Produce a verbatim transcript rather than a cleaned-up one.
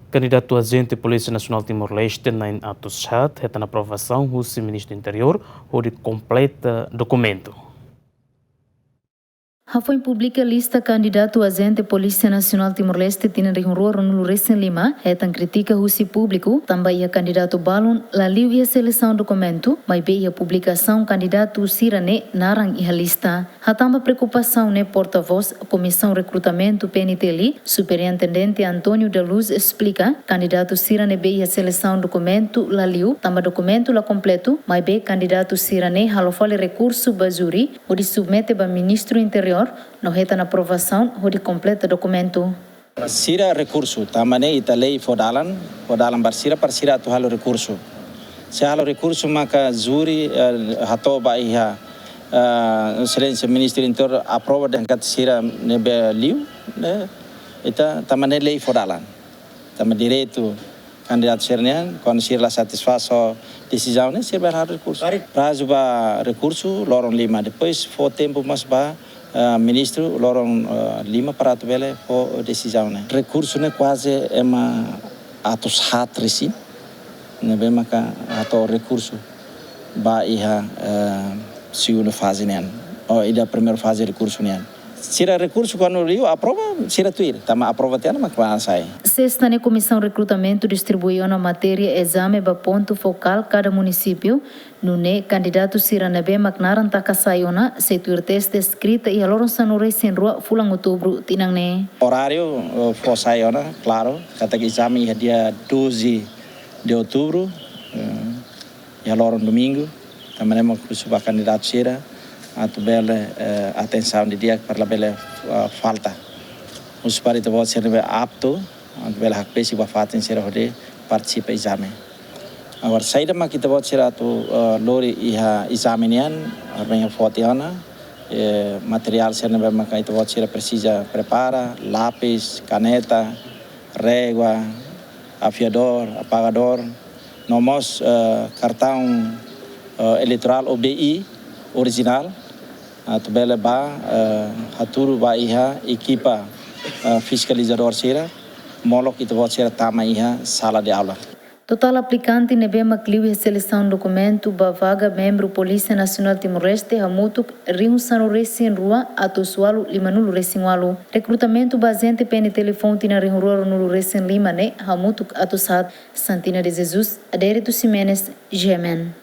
Kandidatu ajente Polísia Nasionál Timor-Leste na'in atus haat hetan aprovasaun husi Ministru Interiór hodi kompleta dokumentu. Hafoin publika lista kandidatu ajente Polísia Nasionál Timor-Leste tinan rihun rua ruanulu resin lima, hetan kritika husi públiku, tanba iha kandidatu balun la liu iha selesaun dokumentu, maibé iha publikasaun kandidatu sira-ne'e naran iha lista. Hatán ba preokupasaun ne'e portavós Komisaun Rekrutamentu P N T L, Superintendente António da Luz esplika, kandidatu sira ne'ebé iha selesaun dokumentu la liu, tanba dokumentu la kompletu, maibé kandidatu sira-ne'e halo fali rekursu ba júri, hodi submete ba Ministru Interiór, no hetan aprovasaun hodi kompleta dokumentu. Sira rekursu, tanba ne'e ita lei fó dalan, fó dalan ba sira, para sira atu halo rekursu. Se halo rekursu maka júri, eh, hato'o ba iha, eh, Exelénsia Ministru Interiór aprova dehan katak sira ne'ebé liu, ne'e, ita tanba ne'e lei fó dalan. Tanba direitu kandidatu sira-nian, kuandu sira la satisfás ho desizaun ne'e, sira bele halo rekursu. Prazu ba rekursu loron lima, depois fó tempu mós ba, ah, ministru loron, ah, lima para atu bele fó desizaun ne'e. Rekursu ne'e kuaze ema atus haat resin, ne'ebé maka hato'o rekursu ba iha, eh, segunda faze nian, ou ida primeira faze rekursu nian. Sira rekursu kuandu liu aprova, sira tuir, tanba aprova tiha ona mak bá sai. Sesta ne'e Komisaun Rekrutamentu distribui ona matéria ezame ba pontu fokál kada munisípiu, nune'e kandidatu sira ne'ebé mak naran taka sai ona, sei tuir teste eskrita iha loron sanulu resin rua fulan Outubru tinan ne'e. Oráriu, eh, fó sai ona, klaru, katak ezame iha dia doze de Outubro, eh, iha loron domingu, tanba ne'e mak husu ba kandidatu sira atu bele, eh, atensaun didi'ak para labele, eh, falta. Husu para ita-boot sira ne'ebé aptu, atu bele hakbesik ba fatin sira hodi partisipa ezame. Agora, saida mak ita-boot sira atu, eh, lori iha ezame nian, armenya foti ona, eh, materiál sira ne'ebé maka ita-boot sira presiza prepara, lapis, kaneta, régua, afiadór, apagadór, no mós, eh, kartaun, eh, eleitorál ou B I orijinál, atu bele bá, eh, hatudu ba iha ekipa, eh, fiskalizadór sira, molok ita-boot sira tama iha sala de aula. Totál aplikante ne'ebé mak liu iha selesaun dokumentu ba vaga membru Polísia Nasionál Timor-Leste hamutuk rihun sanulu resin rua atus ualu limanulu resin ualu. Rekrutamentu ba ajente P N T L foun tinan rihun rua ruanulu resin lima ne'e hamutuk atus haat. Santina de Jesus, Adérito Ximenes, G M N.